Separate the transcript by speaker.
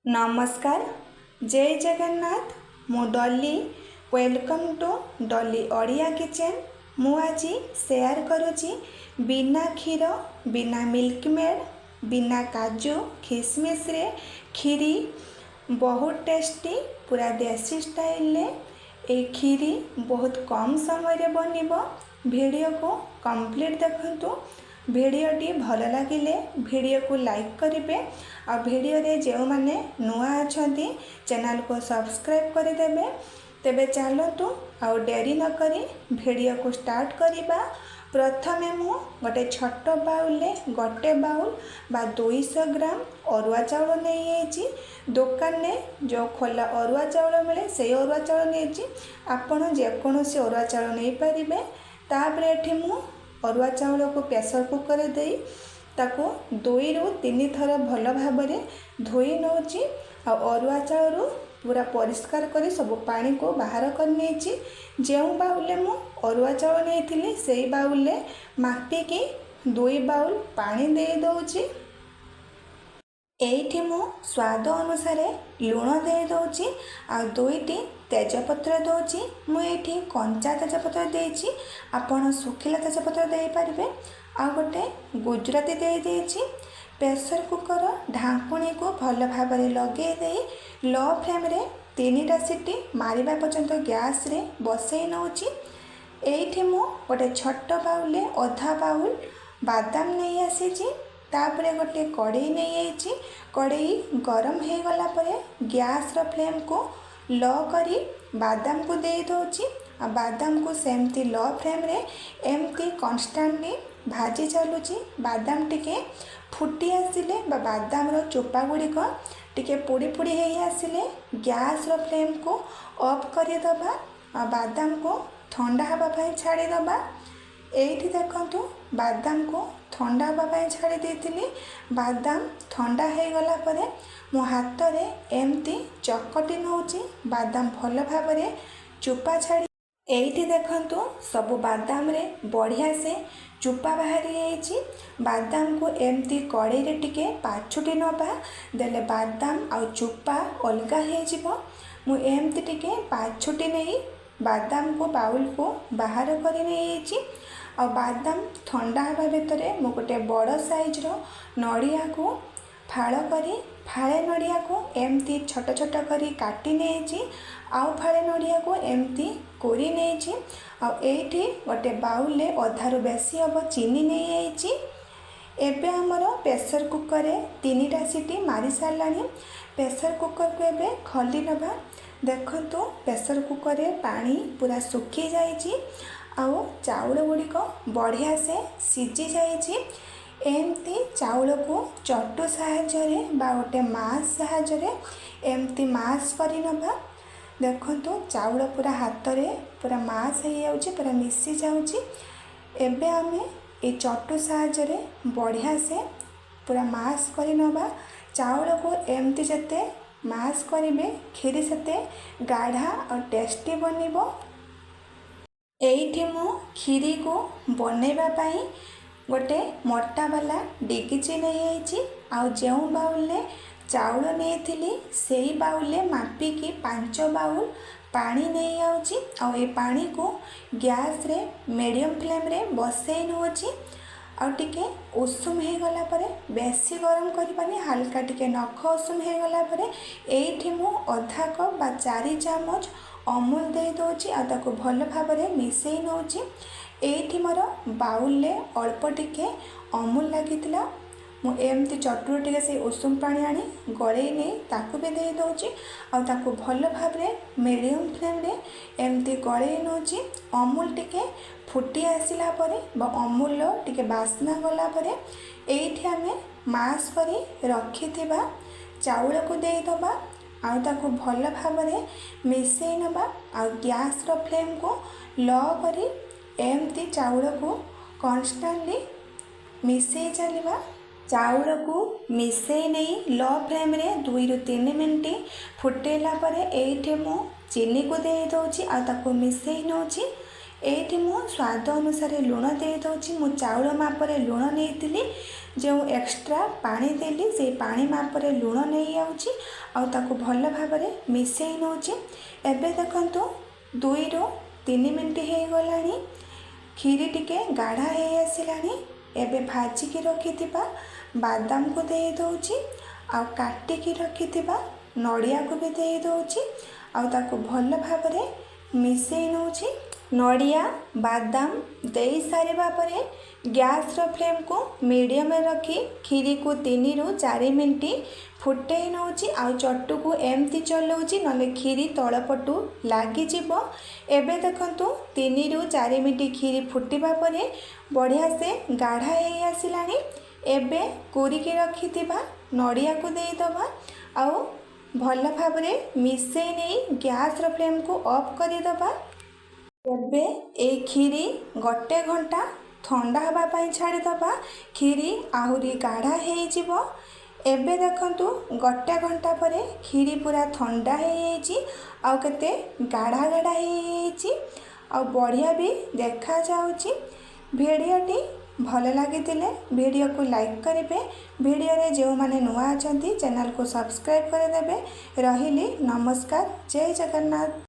Speaker 1: ନମସ୍କାର, ଜୟ ଜଗନ୍ନାଥ। ମୁଁ Dolly. Welcome to Dolly Odia kitchen. ମୁଁ ଆଜି ସେୟାର କରୁଛି ବିନା କ୍ଷୀର, ବିନା ମିଲ୍କ ମେଡ଼୍, ବିନା କାଜୁ ଖିସମିସରେ କ୍ଷୀରି। ବହୁତ ଟେଷ୍ଟି, ପୁରା ଦେଶୀ ଷ୍ଟାଇଲରେ ଏଇ କ୍ଷୀରି ବହୁତ କମ୍ ସମୟରେ ବନିବ। ଭିଡ଼ିଓକୁ କମ୍ପ୍ଲିଟ୍ ଦେଖନ୍ତୁ। ଭିଡ଼ିଓଟି ଭଲ ଲାଗିଲେ ଭିଡ଼ିଓକୁ ଲାଇକ୍ କରିବେ, ଆଉ ଭିଡ଼ିଓରେ ଯେଉଁମାନେ ନୂଆ ଅଛନ୍ତି ଚ୍ୟାନେଲକୁ ସବସ୍କ୍ରାଇବ୍ କରିଦେବେ। ତେବେ ଚାଲନ୍ତୁ, ଆଉ ଡେରି ନକରି ଭିଡ଼ିଓକୁ ଷ୍ଟାର୍ଟ କରିବା। ପ୍ରଥମେ ମୁଁ ଗୋଟେ ଛୋଟ ବାଉଲରେ ଗୋଟେ ବାଉଲ ବା 200 ଗ୍ରାମ ଅରୁଆ ଚାଉଳ ନେଇଯାଇଛି। ଦୋକାନରେ ଯେଉଁ ଖୋଲା ଅରୁଆ ଚାଉଳ ମିଳେ, ସେଇ ଅରୁଆ ଚାଉଳ ନେଇଛି। ଆପଣ ଯେକୌଣସି ଅରୁଆ ଚାଉଳ ନେଇପାରିବେ। ତାପରେ ଏଠି ମୁଁ ଅରୁଆ ଚାଉଳକୁ ପ୍ରେସର କୁକରରେ ଦେଇ ତାକୁ 2ରୁ 3 ଥର ଭଲ ଭାବରେ ଧୋଇ ନେଉଛି, ଆଉ ଅରୁଆ ଚାଉଳରୁ ପୁରା ପରିଷ୍କାର କରି ସବୁ ପାଣିକୁ ବାହାର କରିନେଇଛି। ଯେଉଁ ବାଉଲରେ ମୁଁ ଅରୁଆ ଚାଉଳ ନେଇଥିଲି, ସେଇ ବାଉଲରେ ମାପିକି 2 ବାଉଲ ପାଣି ଦେଇ ଦେଉଛି। ଏଇଠି ମୁଁ ସ୍ୱାଦ ଅନୁସାରେ ଲୁଣ ଦେଇ ଦେଉଛି ଆଉ 2ଟି ତେଜପତ୍ର ଦେଉଛି। ମୁଁ ଏଇଠି କଞ୍ଚା ତେଜପତ୍ର ଦେଇଛି, ଆପଣ ଶୁଖିଲା ତେଜପତ୍ର ଦେଇପାରିବେ। ଆଉ ଗୋଟେ ଗୁଜୁରାତି ଦେଇ ଦେଇଛି। ପ୍ରେସର କୁକର ଢାଙ୍କୁଣୀକୁ ଭଲ ଭାବରେ ଲଗାଇ ଦେଇ ଲୋ ଫ୍ଲେମ୍ରେ 3ଟା ସିଟି ମାରିବା ପର୍ଯ୍ୟନ୍ତ ଗ୍ୟାସ୍ରେ ବସେଇ ନେଉଛି। ଏଇଠି ମୁଁ ଗୋଟେ ଛୋଟ ବାଉଲରେ ଅଧା ବାଉଲ ବାଦାମ ନେଇ ଆସିଛି। ତାପରେ ଗୋଟେ କଡ଼େଇ ନେଇଯାଇଛି। କଡ଼େଇ ଗରମ ହେଇଗଲା ପରେ ଗ୍ୟାସ୍ର ଫ୍ଲେମ୍କୁ ଲୋ କରି ବାଦାମକୁ ଦେଇ ଦେଉଛି, ଆଉ ବାଦାମକୁ ସେମିତି ଲୋ ଫ୍ଲେମ୍ରେ ଏମିତି କନଷ୍ଟାଣ୍ଟଲି ଭାଜି ଚାଲୁଛି। ବାଦାମ ଟିକେ ଫୁଟି ଆସିଲେ ବା ବାଦାମର ଚୋପା ଗୁଡ଼ିକ ଟିକେ ପୋଡ଼ି ପୋଡ଼ି ହେଇ ଆସିଲେ ଗ୍ୟାସ୍ର ଫ୍ଲେମ୍କୁ ଅଫ୍ କରିଦେବା ଆଉ ବାଦାମକୁ ଥଣ୍ଡା ହେବା ପାଇଁ ଛାଡ଼ିଦେବା। ଏଇଠି ଦେଖନ୍ତୁ, ବାଦାମକୁ ଥଣ୍ଡା ହେବା ପାଇଁ ଛାଡ଼ି ଦେଇଥିଲି। ବାଦାମ ଥଣ୍ଡା ହେଇଗଲା ପରେ ମୁଁ ହାତରେ ଏମିତି ଚକଟି ନେଉଛି ବାଦାମ ଭଲ ଭାବରେ ଚୋପା ଛାଡ଼ି। ଏଇଠି ଦେଖନ୍ତୁ, ସବୁ ବାଦାମରେ ବଢ଼ିଆ ସେ ଚୋପା ବାହାରି ଯାଇଛି। ବାଦାମକୁ ଏମିତି କଡ଼େଇରେ ଟିକେ ପାଛୁଟି ନେବା, ଦେଲେ ବାଦାମ ଆଉ ଚୋପା ଅଲଗା ହେଇଯିବ। ମୁଁ ଏମିତି ଟିକେ ପାଛୁଟି ନେଇ ବାଦାମକୁ ବାଉଲକୁ ବାହାର କରି ନେଇଯାଇଛି। ଆଉ ବାଦାମ ଥଣ୍ଡା ହେବା ଭିତରେ ମୁଁ ଗୋଟେ ବଡ଼ ସାଇଜ୍ର ନଡ଼ିଆକୁ ଫାଳ କରି ଫାଳେ ନଡ଼ିଆକୁ ଏମିତି ଛୋଟ ଛୋଟ କରି କାଟି ନେଇଛି, ଆଉ ଫାଳେ ନଡ଼ିଆକୁ ଏମିତି କୋରି ନେଇଛି। ଆଉ ଏଇଠି ଗୋଟେ ବାଉଲରେ ଅଧାରୁ ବେଶୀ ହେବ ଚିନି ନେଇଯାଇଛି। ଏବେ ଆମର ପ୍ରେସର କୁକରରେ 3ଟା ସିଟି ମାରି ସାରିଲାଣି। ପ୍ରେସର କୁକରକୁ ଏବେ ଖୋଲି ନେବା। ଦେଖନ୍ତୁ, ପ୍ରେସର କୁକରରେ ପାଣି ପୁରା ଶୁଖି ଯାଇଛି ଆଉ ଚାଉଳ ଗୁଡ଼ିକ ବଢ଼ିଆ ସେ ସିଝି ଯାଇଛି। ଏମିତି ଚାଉଳକୁ ଚଟୁ ସାହାଯ୍ୟରେ ବା ଗୋଟେ ମାସ୍ ସାହାଯ୍ୟରେ ଏମିତି ମାସ୍ କରି ନେବା। ଦେଖନ୍ତୁ, ଚାଉଳ ପୁରା ହାତରେ ପୁରା ମାସ୍ ହେଇଯାଉଛି, ପୁରା ମିଶି ଯାଉଛି। ଏବେ ଆମେ ଏଇ ଚଟୁ ସାହାଯ୍ୟରେ ବଢ଼ିଆ ସେ ପୁରା ମାସ୍ କରି ନେବା। ଚାଉଳକୁ ଏମିତି ଯେତେ ମାସ୍ କରିବେ, କ୍ଷୀରି ସେତେ ଗାଢ଼ା ଆଉ ଟେଷ୍ଟି ବନିବ। ଏଇଠି ମୁଁ କ୍ଷୀରିକୁ ବନେଇବା ପାଇଁ ଗୋଟେ ମୋଟା ବାଲା ଡେକ୍ଚି ନେଇଯାଇଛି, ଆଉ ଯେଉଁ ବାଉଲରେ ଚାଉଳ ନେଇଥିଲି ସେଇ ବାଉଲରେ ମାପିକି 5 ବାଉଲ ପାଣି ନେଇଯାଉଛି, ଆଉ ଏ ପାଣିକୁ ଗ୍ୟାସ୍ରେ ମିଡ଼ିୟମ୍ ଫ୍ଲେମ୍ରେ ବସେଇ ନେଉଛି। ଆଉ ଟିକେ ଉଷୁମ ହେଇଗଲା ପରେ, ବେଶୀ ଗରମ କରିବାନି, ହାଲକା ଟିକେ ନଖ ଉଷୁମ ହେଇଗଲା ପରେ ଏଇଠି ମୁଁ ଅଧା କପ୍ ବା 4 ଚାମଚ ଅମୁଲ ଦେଇ ଦେଉଛି ଆଉ ତାକୁ ଭଲ ଭାବରେ ମିଶାଇ ନେଉଛି। ଏଇଠି ମୋର ବାଉଲରେ ଅଳ୍ପ ଟିକେ ଅମୁଲ ଲାଗିଥିଲା। ମୁଁ ଏମିତି ଚଟୁରୁ ଟିକେ ସେଇ ଉଷୁମ ପାଣି ଆଣି ଗଳେଇ ନେଇ ତାକୁ ବି ଦେଇ ଦେଉଛି, ଆଉ ତାକୁ ଭଲ ଭାବରେ ମିଡ଼ିୟମ୍ ଫ୍ଲେମ୍ରେ ଏମିତି ଗଳେଇ ନେଉଛି। ଅମୁଲ ଟିକେ ଫୁଟି ଆସିଲା ପରେ ବା ଅମୁଲର ଟିକେ ବାସ୍ନା ଗଲା ପରେ ଏଇଠି ଆମେ ମାସ୍ କରି ରଖିଥିବା ଚାଉଳକୁ ଦେଇଦେବା ଆଉ ତାକୁ ଭଲ ଭାବରେ ମିଶାଇ ନେବା, ଆଉ ଗ୍ୟାସ୍ର ଫ୍ଲେମ୍କୁ ଲୋ କରି ଏମିତି ଚାଉଳକୁ କନଷ୍ଟାଣ୍ଟଲି ମିଶାଇ ଚାଲିବା। ଚାଉଳକୁ ମିଶାଇ ନେଇ ଲୋ ଫ୍ଲେମ୍ରେ 2ରୁ 3 ମିନିଟ୍ ଫୁଟେଇଲା ପରେ ଏଇଠି ମୁଁ ଚିନିକୁ ଦେଇ ଦେଉଛି ଆଉ ତାକୁ ମିଶାଇ ନେଉଛି। ଏଇଠି ମୁଁ ସ୍ୱାଦ ଅନୁସାରେ ଲୁଣ ଦେଇ ଦେଉଛି। ମୁଁ ଚାଉଳ ମାପରେ ଲୁଣ ନେଇଥିଲି, ଯେଉଁ ଏକ୍ସଟ୍ରା ପାଣି ଦେଲି ସେଇ ପାଣି ମାପରେ ଲୁଣ ନେଇଯାଉଛି ଆଉ ତାକୁ ଭଲ ଭାବରେ ମିଶାଇ ନେଉଛି। ଏବେ ଦେଖନ୍ତୁ 2ରୁ 3 ମିନିଟ୍ ହେଇଗଲାଣି, କ୍ଷୀରି ଟିକେ ଗାଢ଼ା ହେଇ ଆସିଲାଣି। ଏବେ ଭାଜିକି ରଖିଥିବା ବାଦାମକୁ ଦେଇ ଦେଉଛି ଆଉ କାଟିକି ରଖିଥିବା ନଡ଼ିଆକୁ ବି ଦେଇ ଦେଉଛି ଆଉ ତାକୁ ଭଲ ଭାବରେ ମିଶାଇ ନେଉଛି। ନଡ଼ିଆ ବାଦାମ ଦେଇ ସାରିବା ପରେ ଗ୍ୟାସ୍ର ଫ୍ଲେମ୍କୁ ମିଡ଼ିୟମରେ ରଖି କ୍ଷୀରିକୁ 3ରୁ 4 ମିନିଟ୍ ଫୁଟେଇ ନେଉଛି ଆଉ ଚଟୁକୁ ଏମିତି ଚଲାଉଛି, ନହେଲେ କ୍ଷୀରି ତଳପଟୁ ଲାଗିଯିବ। ଏବେ ଦେଖନ୍ତୁ 3ରୁ 4 ମିନିଟ୍ କ୍ଷୀରି ଫୁଟିବା ପରେ ବଢ଼ିଆ ସେ ଗାଢ଼ା ହେଇ ଆସିଲାଣି। ଏବେ କୋରିକି ରଖିଥିବା ନଡ଼ିଆକୁ ଦେଇଦେବା ଆଉ ଭଲ ଭାବରେ ମିଶାଇ ନେଇ ଗ୍ୟାସ୍ର ଫ୍ଲେମ୍କୁ ଅଫ୍ କରିଦେବା। ଏବେ ଏଇ କ୍ଷୀରି 1 ଘଣ୍ଟା ଥଣ୍ଡା ହେବା ପାଇଁ ଛାଡ଼ିଦେବା, କ୍ଷୀରି ଆହୁରି ଗାଢ଼ା ହେଇଯିବ। ଏବେ ଦେଖନ୍ତୁ 1 ଘଣ୍ଟା ପରେ କ୍ଷୀରି ପୁରା ଥଣ୍ଡା ହେଇଯାଇଛି ଆଉ କେତେ ଗାଢ଼ା ଗାଢ଼ା ହେଇଯାଇଛି ଆଉ ବଢ଼ିଆ ବି ଦେଖାଯାଉଛି। ଭିଡ଼ିଓଟି ଭଲ ଲାଗିଥିଲେ ଭିଡ଼ିଓକୁ ଲାଇକ୍ କରିବେ। ଭିଡ଼ିଓରେ ଯେଉଁମାନେ ନୂଆ ଅଛନ୍ତି ଚ୍ୟାନେଲକୁ ସବସ୍କ୍ରାଇବ୍ କରିଦେବେ। ରହିଲି, ନମସ୍କାର, ଜୟ ଜଗନ୍ନାଥ।